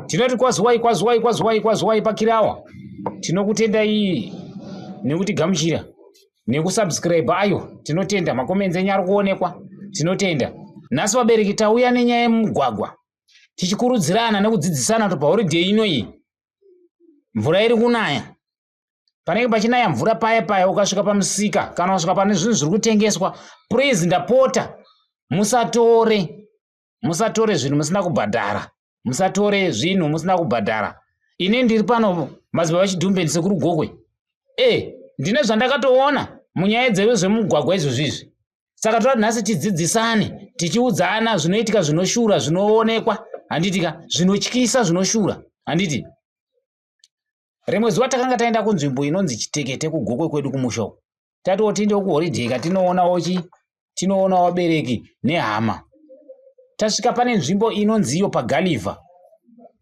Tinoti kwaziwai, kwaziwai, kwaziwai, kwaziwai pakirawa. Tinokutendai nekutigamuchira nekusubscribe. Ayo tinotenda, macomments enyu ari kuonekwa, tinotenda. Nhasi vabereki tauya nenyaya yemugwagwa tichikurudzirana nekudzidzisana kuti paholiday ino iyi mvura iri kunaya. Panenge pachinaya mvura paya paya, ukasvika pamusika kana ukasvika pane zvinhu zviri kutengeswa, please, ndapota, musatore musatore zvinhu musina kubhadhara, musatore zvinhu musina kubhadhara. Ini ndiri pano, Madzibaba Chidhumbeni, Sekuru Gokwe. Ndine zvandakatoona munyaya dzezvemugwagwa izvozvizvi. Saka toda nhasi tidzidzisane tichiudzana zvinoitika, zvinoshura, zvinoonekwa, handitika, zvinotyisa, zvinoshura, handiti? Rimwe zuva takanga taenda kunzvimbo inonzi Chitekete, kuGokwe kwedu kumusha uku. Tatiwo tiendewo kuholiday ka, tinoonawo chi tinoonawo vabereki nehama. Tasvika pane nzvimbo inonzi iyo paGaliva.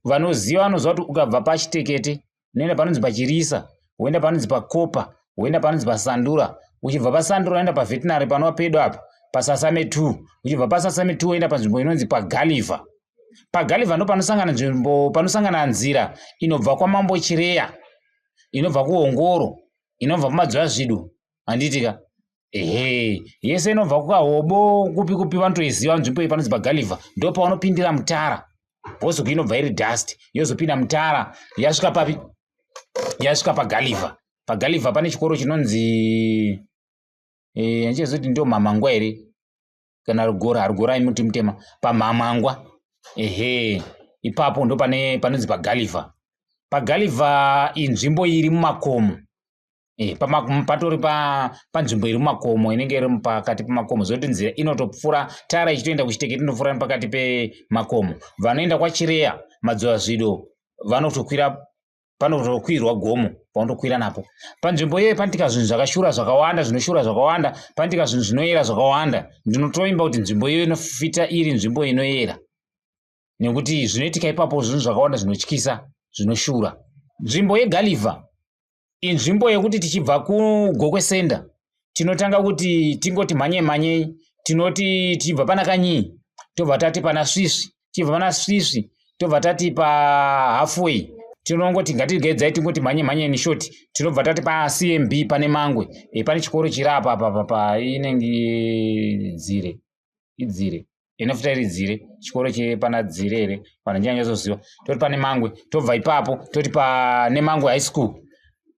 Vanoziva vanoziva kuti ukabva paChitekete unoenda panonzi paChirisa, woenda panonzi paKopa, woenda panonzi paSandura. Uchibva paSandura unoenda paveterinary panova pedo apa paSasame 2. Uchibva paSasame 2 woenda panzvimbo inonzi paGaliva. PaGaliva ndo panosangana nzvimbo, panosangana nzira inobva kwaMambo Chireya, inobva kuHongoro, inobva kuMadzivazvidu, handitika? Ehe, yese inobva kuKahobo, kupi kupi, vanotoiziva nzvimbo iyi panonzi paGaliva. Ndo pavanopindira mutara bhozi, inobva iri dust yozopinda mutara. Yasvika papi? Yasvika paGaliva. PaGaliva pane chikoro chinonzi handichazoti ndo Mhamangwa here kana Rugora. Rugora imuti mutema. PaMhamangwa, ehe, ipapo ndo pane panonzi paGaliva. PaGaliva inzvimbo iri mumakomo. Patori panzvimbo iri mumakomo, inenge iri pakati pemakomo, zvokuti nzira inotopfuura tara ichitoenda kuChitekete inopfuura nepakati pemakomo. Vanoenda kwaChireya, Madzivazvido, vanotokwira, panotokwirwa gomo paunotokwira napo. Panzvimbo iyoyo panoitika zvinhu zvakashura zvakawanda, zvinoshura zvakawanda, panoitika zvinhu zvinoyera zvakawanda. Ndinotoimba kuti nzvimbo iyoyo inofita iri nzvimbo inoyera nekuti zvinoitika ipapo zvinhu zvakawanda zvinotyisa, zvinoshura. Nzvimbo yeGaliva inzvimbo yekuti tichibva kuGokwe Center tinotanga kuti tingoti mhanyei mhanyei. Tinoti tichibva pana Kanyii tobva tati pana Svisvi, tichibva pana Svisvi tobva tati pahalfway. Tinongoti ngatigedzai tingoti mhanye mhanye in short. Tinobva tati paCMB pane Mangwe, pane chikoro chiri apa apa pa inenge Dzire, iDzire, inofuta iri Dzire, chikoro chepana Dzire here vanhu ndichanyazoziva. Toti pane Mangwe, tobva ipapo toti pane Mangwe High School.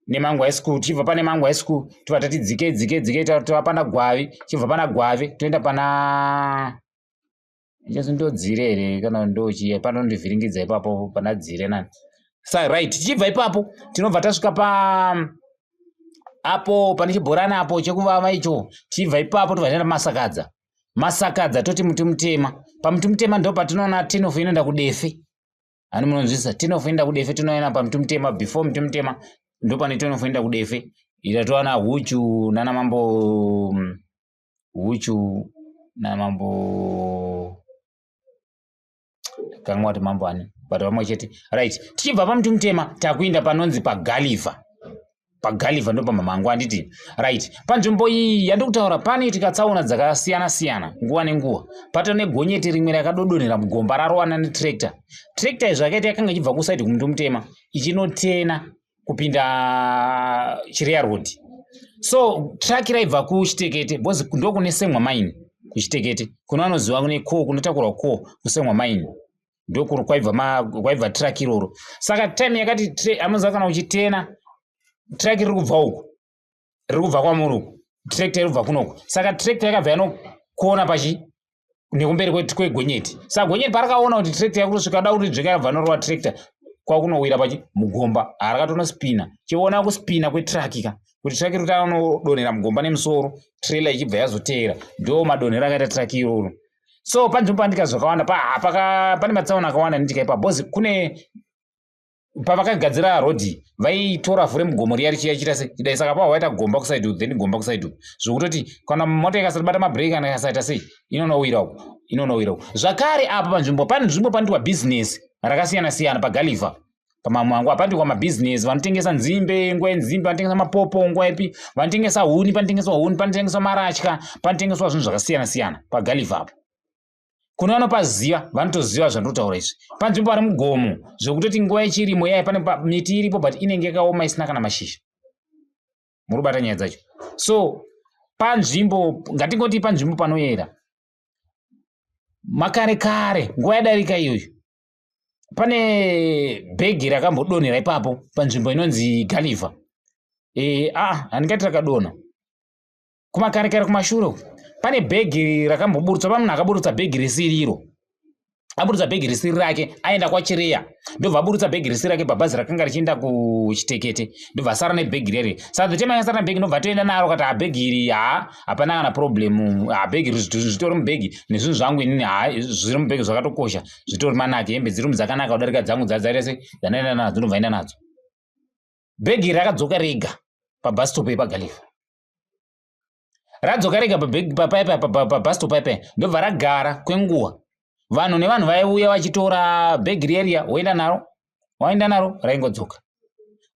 Nemangwe High School, tichibva pane Mangwe High School tobva tati dzikei dzikei dzikei, tova pana Gwavi. Tichibva pana Gwavi toenda pana ndo Dzire here kana ndochiya, panondivhiringidza ipapo pana Dzire nani sa. Right, tichibva ipapo tinobva tasvika pa apo pane chibhorani apo chekuvava icho. Tichibva ipapo tobva taenda Masakadza. Masakadza toti muti mutema. Pamuti mutema ndo patinoona turn-off inoenda kuDefe. Hani munonzwisa? Turn-off inoenda kuDefe tinoona pamuti mutema. Before muti mutema ndo pane turn-off inoenda kuDefe. Ita towana Huchu nana Mambo Huchu namambo kamwe kuti mambo ani, but vamwe chete. Right, tichibva pamuti mutema takuinda panonzi paGaliva. PaGaliva ndo pamhamangu, handiti? Right, panzvimbo iyi yandiri kutaura panoitika tsaona dzakasiyana siyana nguva nenguva. Pato negonyeti rimwe rakadodonera mugomba rarowana netractor. Tractor izvo zvakaita yakanga ichibva kuside kumuti mutema ichinotena kupinda Chireya Road. So truck raibva kuChitekete because ndokune Semwa Mine kuChitekete. Kune vanoziva kune ko kunotakurwa ko kuSemwa Mine, ndokuri kwaibva truck iroro. Saka time yakati amuziva kana uchitena, truck riri kubva uku, riri kubva kwamuri uku, tractor iri kubva kunoku. Saka tractor yakabva yanokona pachi nekumberi kwegonyeti. Saka gonyeti parakaona kuti tractor yakutosvika da kuti dzveka, yabva norova tractor kwakunowira pachi mugomba. Harakatonospina. Chiona kuspina kwetruck ka, kuti truck iri kuti anodonhera mugomba nemusoro, trailer ichibva yazoteera. Ndo madonhero akaita truck iroro. So panzvimbo pandika zvakawanda, pane matsaona akawanda anoitika ipapo because kune pavakagadzira rodhi vaitora vhu remugomo riya richiita se chidai. Saka pava vaita gomba kuside uku, then gomba kuside uku, zvokutoti kana mota ikasabata mabhureki kana ikasaita sei, inonowira uku, inonowira uku zvakare. Apa panzvimbo pane nzvimbo panoitwa bhizinesi rakasiyana siyana paGaliva pamamwangu. Apanoitwa mabhizinesi, vanotengesa nzimbe nguva yenzimbe, vanotengesa mapopo nguva ipi, vanotengesa huni, panotengeswa huni, panotengeswa maratya, panotengeswa zvinhu zvakasiyana siyana paGaliva apo. Kune vanopaziva vanotoziva zvandotaura izvi. Panzvimbo pari mugomo zvekutoti nguva yechirimo yaya pane miti iripo but inenge yakaoma isina kana mashizha. Muri kubata nyaya dzacho. So panzvimbo ngatingoti panzvimbo panoyera. Makare kare nguva yadarika iyoyo pane bhegi rakambodonhera ipapo panzvimbo inonzi Gulliver. E, ah, handingati rakadonha. Kumakare kare kumashure uku pane bhegi rakamboburitswa, pane munhu akaburutsa bhegi risiriro. Aburutsa bhegi risiri rake aenda kwaChireya, ndobva aburutsa bhegi risiri rake pabhazi rakanga richienda kuChitekete, ndobva asara nebhegi rere. Saka the time akasara nebhegi ndobva atoenda naro kati bhegi iri ha hapana kana problem, ha bhegi zvitori mubhegi nezvinhu zvangu inini, ha zviri mubhegi zvakatokosha, zvitori manake, hembe dziri dzakanaka kudarika dzangu dzadzaita sei dzandaenda nadzo, ndobva aenda nadzo. Bhegi rakadzoka rega pabus stop yepaGulliver. Radzoka rega pabus stop paipa, ndobva ragara kwenguva. Vanhu nevanhu vaiuya vachitora bhegi riya woenda naro, waenda naro raingodzoka.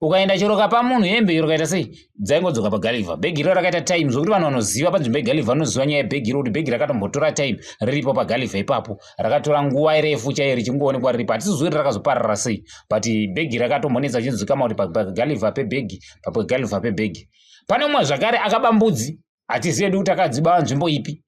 Ukaenda chero kapa munhu hembe chero kaita sei dzaingodzoka paGulliver. Bhegi iro rakaita time zvokuti vanhu vanoziva panzvimbo yeGulliver vanoziva nyaya yebhegi iro kuti bhegi rakatombotora time riripo paGulliver ipapo. Rakatora nguva refu chaiyo richingoonekwa riripo. Hatisizivi kuti rakazoparara sei but bhegi rakatombonetsa chinzwikama kuti paGulliver pebhegi, paGulliver pebhegi. Pane umwe zvakare akaba mbudzi, hatizivi kuti akadziba nzvimbo ipi.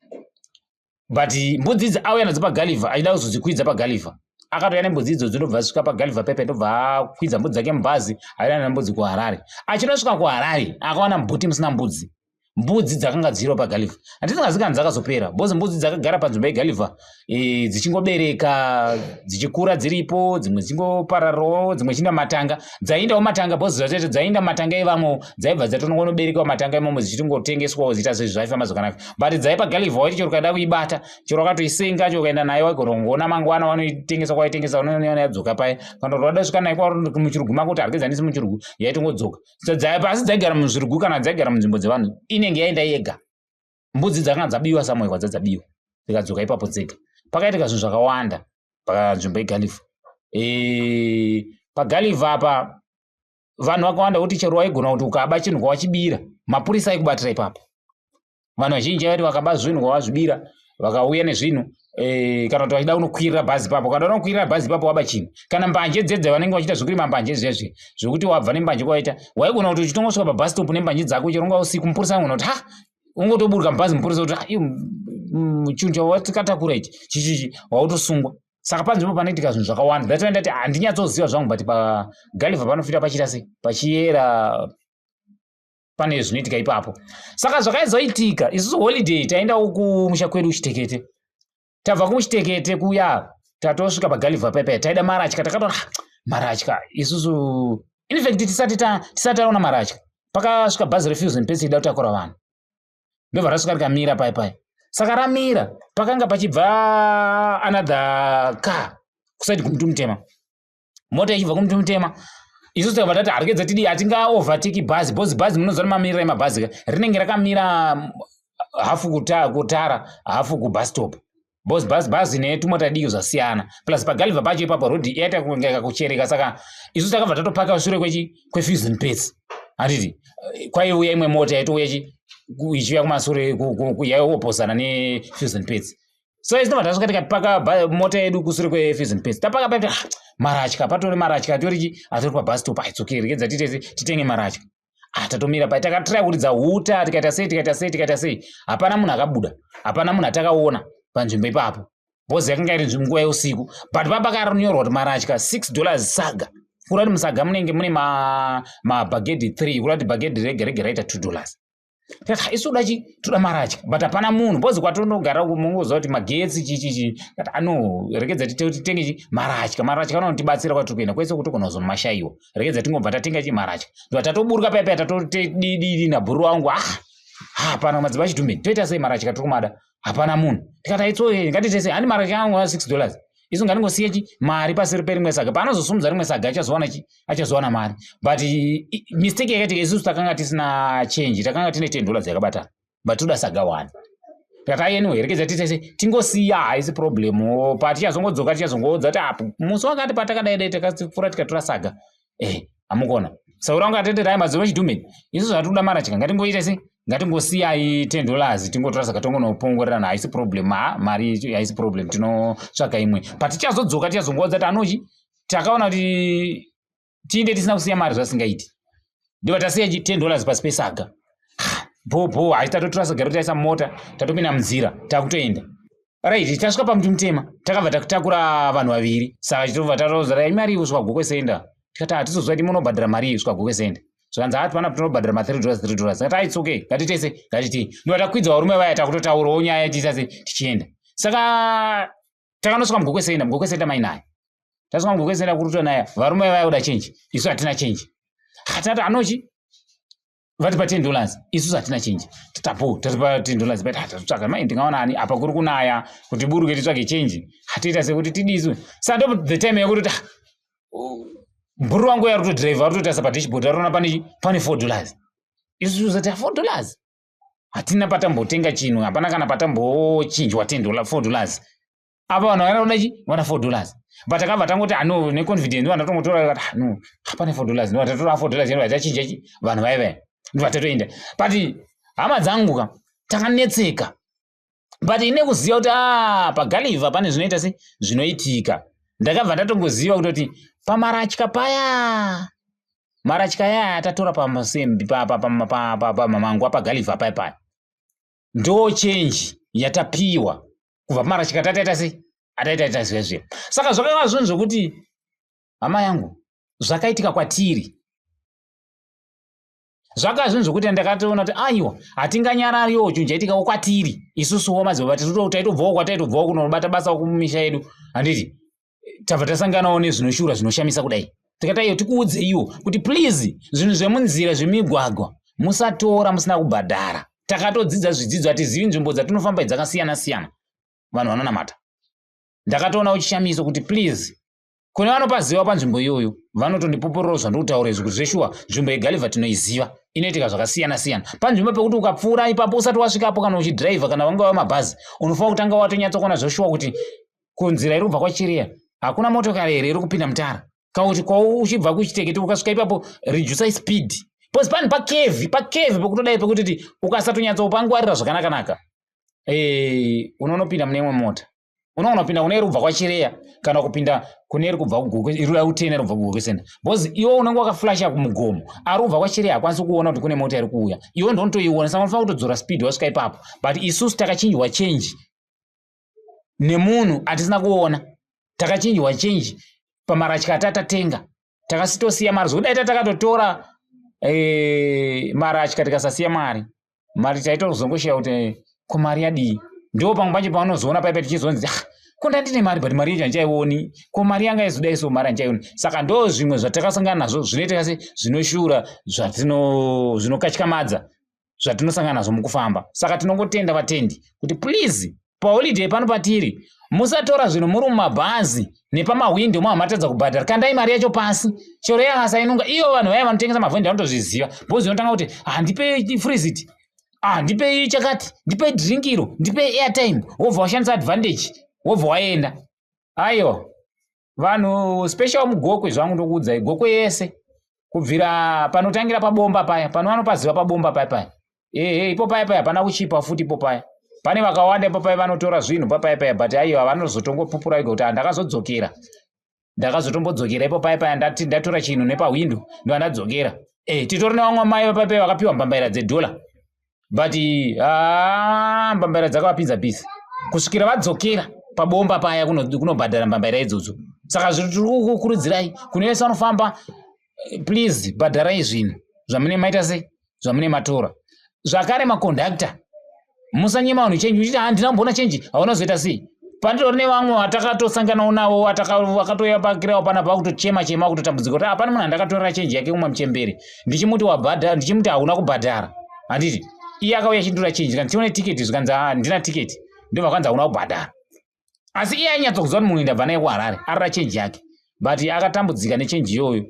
But mbudzi idzi auya nadzo paGulliver achida kuzodzikwidza paGulliver. Akatouya nembudzi idzodzo ndobva asvika paGulliver pepe ndobva akwidza mbudzi dzake mubhazi aenda nembudzi kuHarare. Achinosvika kuHarare akawana mbuti musina mbudzi. Mbudzi dzakanga dziriwo paGulliver. Handisingazivi kana dzakazopera because mbudzi dzakagara panzvimbo yeGulliver e, dzichingobereka dzichikura dziripo, dzimwe dzichingopararawo, dzimwe dzichienda matanga. Dzaiendawo matanga because zvatoita dzaienda matanga evamwewo, dzaibva dzatonongonoberekawo matanga imomo dzichitongotengeswawo dzichiita sezvo zvaifamba zvakanaka. But dzaipa Gulliver waiti chero ukada kuibata, chero wakatoisenga chero ukaenda nayo waigona kungoona mangwana wanoitengesa kwaitengesa unoona yadzoka paya. Kana kuti wada kusvika nayo muchirugu mako kuti harigedzanisi muchirugu yaitongodzoka. Asi dzaigara muzvirugu kana dzaigara munzvimbo dzevanhu inenge yaenda yega. Mbudzi dzakanga dzabiwa somewhere kwadzabiwa dzikadzoka ipapo dzega. Pakaitika zvinhu zvakawanda panzvimbo yeGulliver. E, paGulliver apa vanhu vakawanda kuti chero waigona kuti ukaba chinhu kwawachibira mapurisa aikubatira ipapo. Vanhu vazhinji vaiti vakaba zvinhu kwavazvibira vakauya nezvinhu e, kana kuti vachida kunokwirira bhazi ipapo, kana unokwirira bhazi ipapo waba chinhu kana mbanje dzedze vanenge vachiita zvekurima mbanje zvezve zvekuti wabva nembanje kwaita waigona kuti uchitongosvika pabus stop nembanje dzako chero unga usiku mupurisa anogona kuti ha ungotoburuka mubhazi mupurisa kuti chinhu chawatikatakura ichi chichichi wautosungwa. Saka panzvimbo panoitika zvinhu zvakawanda. That's why ndati handinyatsoziva zvangu but paGulliver panofita pachiita sei pachiyera pane zvinoitika ipapo. Saka zvakaizoitika isusu holiday taendawo kumusha kwedu Chitekete. Tabva kuChitekete kuya tatosvika paGulliver pepe taida maratya, takatoona maratya isusu. In fact tisati taona maratya pakasvika bhazi reFusion Pets ida kutakura vanhu, ndobva rasvika rikamira pai pai. Saka ramira pakanga pachibva another car kuside kumuti mutema, mota ichibva kumuti mutema. Isusu takabva tati haregedza tidii, hatinga overtake bhazi because bhazi munoziva mamiriro emabhazi rinenge rakamira hafu kutara hafu kubus stop because bhazi netumota diki zvasiyana. Plus paGulliver pacho ipapo road yaita kunge kakuchereka. Saka isusu takabva tatopaka shure kwechi kweFusion Pets, handiti? Kwaiuya imwe mota yaitouya ichiuya kumasure yaiopozana neFusion Pets. So isi tobva tasvika tikapaka mota yedu kusure kweFusion Pets. Tapaka paita maratya, patori maratya atori atori pabus stop. It's okay, regedza titese titenge maratya. Ah, tatomira pai takatry kuridza huta tikaita sei tikaita sei tikaita sei, hapana munhu akabuda, hapana munhu atakaona panzvimbo ipapo because yakanga iri nguva yeusiku. But papakanyorwa kuti maratya $6 saga, kureva kuti musaga munenge mune mabhagedhi 3, kureva kuti bhagedhi rega rega raita $2. Tikati isu toda chi toda maratya but hapana munhu because kwatonogara mungoziva kuti magetsi chichichi. Kati ano regedza titenge chi maratya, maratya anotibatsira kwatiri kuenda kwese kutogona kuzonomashayiwa. Regedza tingobva tatenga chi maratya. Ndobva tatoburuka paya paya tatotididi nabhuru wangu, ah hapana madzibaba chidhumbeni, toita sei, maratya tiri kumada, hapana munhu. Tikati aitsoe ngatite sei, hani maratya angu $6, isu ngatingosiye chi mari pasiri perimwe saga, paanozosumudza rimwe saga achazowana chi achazowana mari. But mistake yakaitika isusu takanga tisina change, takanga tine $10 yakabatana but toda saga one. Tikati ai anyway rekedza tiite sei tingosiya, haisi problem, patichazongodzoka tichazongoudza kuti apo musi wakati patakadai dai takapfuura tikatora saga. Eh, hamukona saura wangu atete rai madzibaba chidhumeni, isu zvatikuda maratya, ngatingoita sei Ngatingosiyai $10 tingotora, saka tongonopongorerana, haisi problem. Ha, mari haisi problem, tinotsvaka imwe. Patichazodzoka tichazongoudza kuti anochi takaona kuti tiinde tisina kusiya mari, zvasingaiti. Ndobva tasiya $10 pasi pesaga. Bho bho, haisi tatotora saga redu, taisa mota, tatopinda munzira, takutoenda. Right, tasvika pamuti mutema, takabva takutakura vanhu vaviri. Saka chitobva tatoza mari kusvika Gokwe Center. Tikati hatizozwa kuti munobhadhara mari iyi kusvika Gokwe Center. Zvikanzi hati pana tinobhadhara ma$3, $3. Tikati ah, it's okay, ngatitese, ngatitii. Ndobva takwidza varume vaya, takutotaurawo nyaya tichiita se tichienda. Saka takanosvika muGokwe Center, muGokwe Center mainaya. Tasvika muGokwe Center kuri kutonaya, varume vaya kuda change, isu hatina change. Hatati anochi vatipa $10, isusu hatina change. Tatapo tatipa $10, but tatotsvaga mai ndingaona ani apa kuri kunaya kuti buruke titsvage change. Hatiita sekuti tidiswe. Saka ndo the time yekuti mburu wangu yari kutodhiraivha, ari kutotarisa padashboard, ariona pane $4. Isusu zati $4 hatina patambotenga chinhu, hapana kana patambochinjwa $10, $4. Apa vanhu vakaenda kuda chi vana $4, but takabva tangoti ano neconfidence, vanhu tatongotora kati no, hapane $4. Ndo tatora $4 ndo tachinja chi vanhu vaiva, ndo tatoenda. But hama dzangu ka, takanetseka, but ine kuziva kuti a paGulliver pane zvinoita se zvinoitika. Ndakabva ndatongoziva kutoti pamaratya paya, maratya aya atatora pamasembi pamamangwa paGulliver paya paya, ndo change yatapiwa kubva pamaratya tataita sei ataitaita zviya zviya. Saka zvakanga zvinhu zvokuti, hama yangu, zvakaitika kwatiri. Zvaka zvinhu zvokuti ndakatoona kuti aiwa, hatinganyarariwo chinhu chaitikawo kwatiri isusuwo madzibaba. Taitobvawo kwataitobvawo kunobata basa kumisha yedu, handiti? Tabva tasanganawo nezvinoshura zvinoshamisa kudai. Tikati aiyo, tikuudzeiwo kuti please, zvinhu zvemunzira, zvemigwagwa, musatora musina kubhadhara. Takatodzidza zvidzidzo. Hatizivi nzvimbo dzatinofamba dzakasiyana siyana, vanhu vanonamata. Ndakatoonawo chishamiso kuti please, kune vanopaziva panzvimbo iyoyo vanotondipupurirawo zvandikutaura izvi, kuti zveshuwa nzvimbo yeGulliver tinoiziva, inoitika zvakasiyana siyana. Panzvimbo pekuti ukapfuura ipapo usati wasvikapo, kana uchidhiraivha, kana vanga vamabhazi, unofanira kutanga watonyatsokuona zveshuwa kuti kunzira iri kubva kwaChireya hakuna motokari here iri kupinda mutara, kana kuti kwau uchibva kuChitekete. Ukasvika ipapo, reducai speed, because pane pacurve, pacurve pekutodai, pekutiti ukasatonyatsopangwarira zvakanaka-naka, unonopinda mune imwe mota. Unogona kupinda kune iri kubva kwaChireya, kana kupinda kune iri kubva kuGokwe, iri kuda kutena iri kubva kuGokwe Center, because iwe unenge wakaflasha kumugomo. Ari kubva kwaChireya hakwanisi kuona kuti kune mota iri kuuya, iwe ndonotoiona. Saka unofanira kutodzora speed wasvika ipapo. But isusu takachinjwa change nemunhu atisina kuona. Takachinjwa change pamaratya atatatenga, takasitosiya mari. Zvokudai tatakatotora maratya tikasasiya mari, mari taitozongoshiya kuti ko mari yadii. Ndo pamwe pacho paunozoona paipa tichizonzi, ah, ko ndandine mari, but mari yacho handichaioni. Ko mari yanga izodai, so mari handichaioni. Saka ndo zvimwe zvatakasangana nazvo zvinoita se zvinoshura, zvatino zvinokatyamadza zvatinosangana nazvo mukufamba. Saka tinongotenda vatendi kuti please, paholiday pano patiri, musatora zvinhu muri mumabhazi nepamahwindo mahamatadza kubhadhara. Kandai mari yacho pasi, chero yakasainunga iyo. Vanhu vaya vanotengesa mavhenda vanotozviziva, because unotanga kuti, ah, ndipe freezit, ah, ndipei chakati, ndipei drink iro, ndipei airtime, wobva washandisa advantage, wobva waenda. Aiwa, vanhu special muGokwe zvangu, ndokuudzai, Gokwe yese kubvira panotangira pabomba paya, pano vanopaziva pabomba paya paya, ehe, ipo paya paya hapana kuchipa futi. Ipo paya pane vakawanda, ipo paya vanotora zvinhu papaya paya, but aiwa, vanozotongopupura ega kuti handakazodzokera, ndakazotombodzokera ipo paya paya, ndati ndatora chinhu nepahwindo, ndo ndadzokera. Titori nevamwe mai vapaya paya vakapiwa mbambaira dzedhola, but haa, mbambaira dzakavapinza bhizi kusvikira vadzokera pabomba paya kunobhadhara mbambaira idzodzo. Saka zviri tiri kukurudzirai kune vese vanofamba, please, bhadharai zvinhu zvamune maita sei, zvamune matora. Zvakare makondakta, musanyima vanhu change uchiti handina kumboona change, hauna zoita sei. Panditori nevamwe vatakatosanganawo navo vakatouya pakirawo panapa, vakutochema chema, kutotambudzika kuti hapana munhu andakatorera change yake, umwe muchembere, ndichimuti wabhadhara, ndichimuti hauna kubhadhara, handiti? Iye akauya achindura change, kanzi tione tiketi, zvikanzi handina tiketi. Ndobva kwanzi hauna kubhadhara, asi iye ainyatsokuziva kuti munhu ndabva naye kuHarare arira change yake, but akatambudzika nechange iyoyo,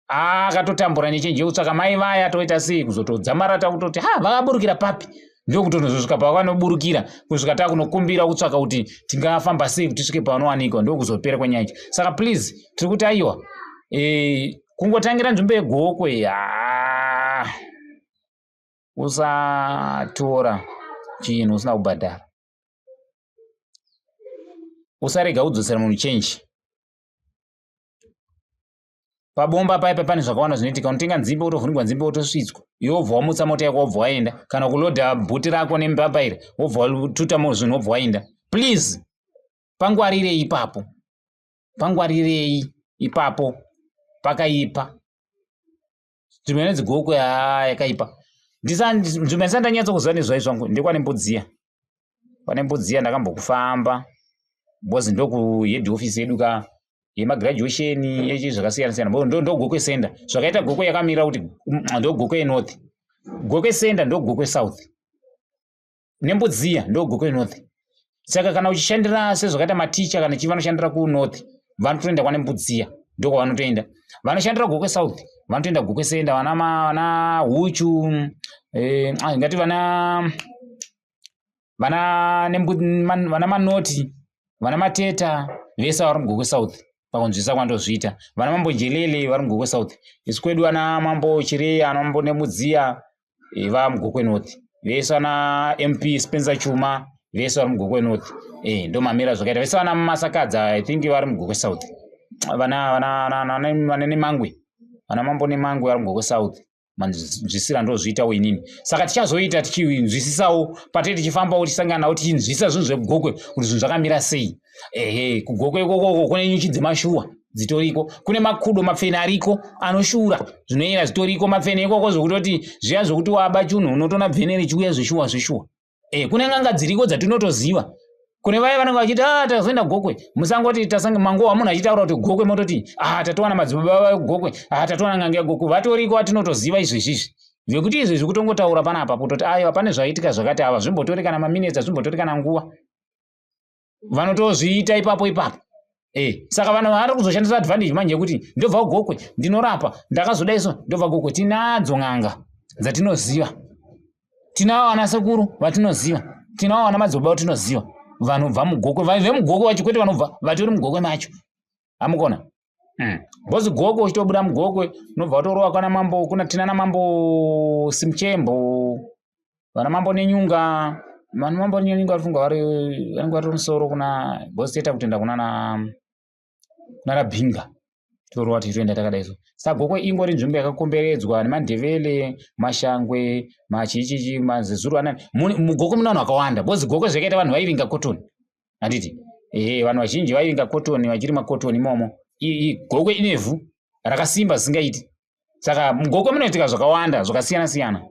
akatotambura nechange yekutsvaka mai vaya, toita sei, kuzotodzamara kutoti ha, vakaburukira papi, ndokutonozosvika pavanoburukira, kusvika takunokumbira kutsvaka kuti tingafamba sei kuti tisvike pavanowanikwa. Ndokuzopera kwenyaya ichi. Saka please, tiri kuti aiwa, kungotangira nzvimbo yeGokwe, ha. Usatora chinhu usina kubhadhara. Usarega kudzosera munhu chenji. Pabomba paipa pane zvakawanda zvinoitika. Unotenga nzimbe wotovhunigwa nzimbe wotosvitswa. Iwe wobva wamutsa mota yako wobva waenda. Kana kulodha bhuti rako nembambaira wobva watuta zvinhu wobva waenda. Please pangwarirei ipapo. Pangwarirei ipapo pakaipa. Nzvimbo inonzi Gokwe haa yakaipa. Nzvimbo ndisati ndanyatsokuziva nezvayo zvangu ndekwane Mbudziya. Pane Mbudziya ndakambokufamba because ndokuhead office yedu ka yemagraduation yechi zvakasiyana siyana. Ndo ndo Gokwe Center. Zvakaita Gokwe yakamira kuti ndo Gokwe North. Gokwe Center ndo Gokwe South. Nembudziya ndo Gokwe North. Saka kana uchishandira sezvakaita maticha kana chii vanoshandira kunorth vanotoenda kwane Mbudziya ndokwavanotoenda. Vanoshandira Gokwe South vanotoenda Gokwe Center vana vana Huchu ngati vana vana vana Manoti vana Mateta vese vari muGokwe South pakunzwisisa kwandozviita. Vana Mambo Jelele vari muGokwe South. Isu kwedu vana Mambo Chireya ana Mambo Nemudziya vamuGokwe North. Vese vana MP Spencer Chuma vese vari muGokwe North. Ndomamira zvakaita. Vese vana Masakadza I think vari muGokwe South. Vana vana vana vana Nemangwe. Vana Mambo Nemangwe vari muGokwe South. Manzwisira ndozviitawo inini. Saka tichazoita tichinzwisisawo patee tichifambawo tichisangana nawo tichinzwisisa zvinhu zvekugokwe kuti zvinhu zvakamira sei. Ehe, kugokwe ikokoko kune nyuchi dzemashuwa dzitoriko, kune makudo mapfene ariko anoshura zvinoyera zvitoriko mapfene ikoko zvekutoti zviya zvekuti waba chunhu unotoona bvene richiuya zveshuwa zveshuwa. Kune n'anga dziriko dzatinotoziva. Kune vaya vanenge vachiti ah tazoenda Gokwe, musangoti tasange mangowa munhu achitaura kuti Gokwe mototi ah tatowana madzibaba vegokwe, ah tatowana n'anga yegokwe. Vatoriko vatinotoziva izvezvizvi. Zvekuti izvezvi kutongotaura panapa kutoti aiwa pane zvaitika zvakati ava zvimbotori kana maminitsi zvimbotori kana nguva. Vanotozviita ipapo ipapo. Saka vanhu vari kuzoshandisa advantage manje yekuti ndobva kuGokwe ndinorapa ndakazodai so ndobva Gokwe. Tinadzo n'anga dzatinoziva, tinavo vana sekuru vatinoziva, tinavo vana madzibaba vatinoziva vanobva muGokwe, vemugokwe vacho kwete vanobva vatori mugokwe macho. Hamukona Because Gokwe uchitobuda mugokwe unobva watorova kwana mambo, kuna tinana mambo Simuchembo, vana mambo Nenyunga, vana mambo Nenyunga varifunga vari vanenge vatori musoro kuna boss theater kutoenda kunana kunana Binga torova tichitoenda takadai so. Saka Gokwe ingori nzvimbo yakakomberedzwa nemaNdevele, Mashangwe, machichichi, maZezuru anani. MuGokwe mune vanhu vakawanda because Gokwe zvakaita vanhu vaivinga cotton. Handiti? Ehe, vanhu vazhinji vaivinga cotton vachirima cotton imomo. Gokwe inevhu rakasimba zvisingaiti. Saka muGokwe munoitika zvakawanda zvakasiyana siyana.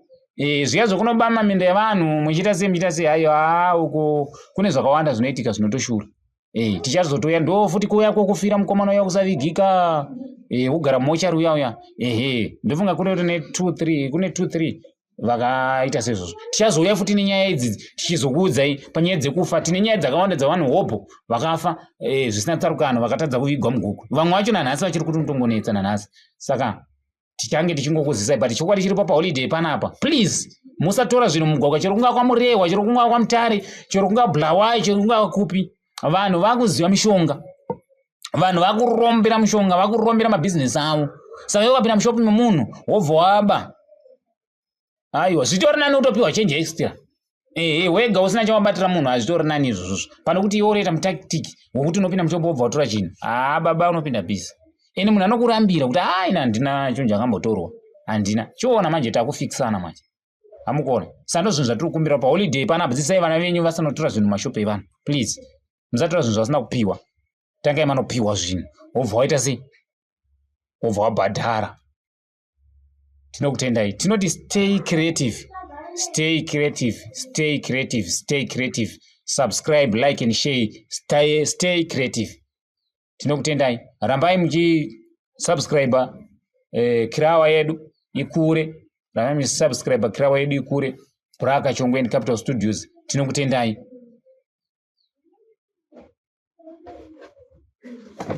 Zviya zvokunoba maminda evanhu muchiita sei muchiita sei hayo haa uko kune zvakawanda zvinoitika zvinotoshura. Tichazotouya ndo futi kuuya kwokufira mukomana uya kusavigika kugara mumochari uya uya. Ehe, ndofunga kune kune 2 3 kune 2 3 vakaita seizvozvo. Tichazouya futi nenyaya idzi tichizokuudzai panyaya dzekufa. Tine nyaya dzakawanda dzavanhu hobho vakafa zvisina tsarukano vakatadza kuvigwa muGokwe. Vamwe vacho nanhasi vachiri kutongonetsa nanhasi. Saka tichange tichingokuzisai but chokwadi chiripo paholiday panapa. Please musatora zvinhu mugwagwa chero kungaa kwaMurehwa, chero kungaa kwaMutare, chero kungaa Bulawayo, chero kungaa kupi. Vanhu vakuziva mishonga. Vanhu vakurombera mishonga, vakurombera mabhizinesi avo. Saka iwe ukapinda mushopu memunhu wobva waba. Aiwa, zvitori nani utopiwa change extra. Wega usina chawabatira munhu hazvitori nani izvozvo. Pane kuti iwe unoita mutactic wekuti unopinda mushopu wobva watora chinhu. Haa baba unopinda busy. Ende munhu anokurambira kuti haa ina handina chinhu chakambotorwa. Handina. Chiona manje takufikisana manje. Hamukona. Saka ndozvinhu zvatiri kukumbira paholiday panapa. Dzidzisai vana venyu vasanotora zvinhu mumashopu evanhu. Please. Musatora zvinhu zvasina kupiwa. Tangai manopiwa zvinhu. Wobva waita sei? Wobva wabhadhara. Tinokutendai. Tinoti stay creative. Stay creative. Stay creative. Stay creative. Subscribe, like and share. Stay creative. Tinokutendai. Rambai muchisubscribe kirawa yedu ikure. Rambai muchisubscribe kirawa yedu ikure. Braka Chongweni Capital Studios. Tinokutendai.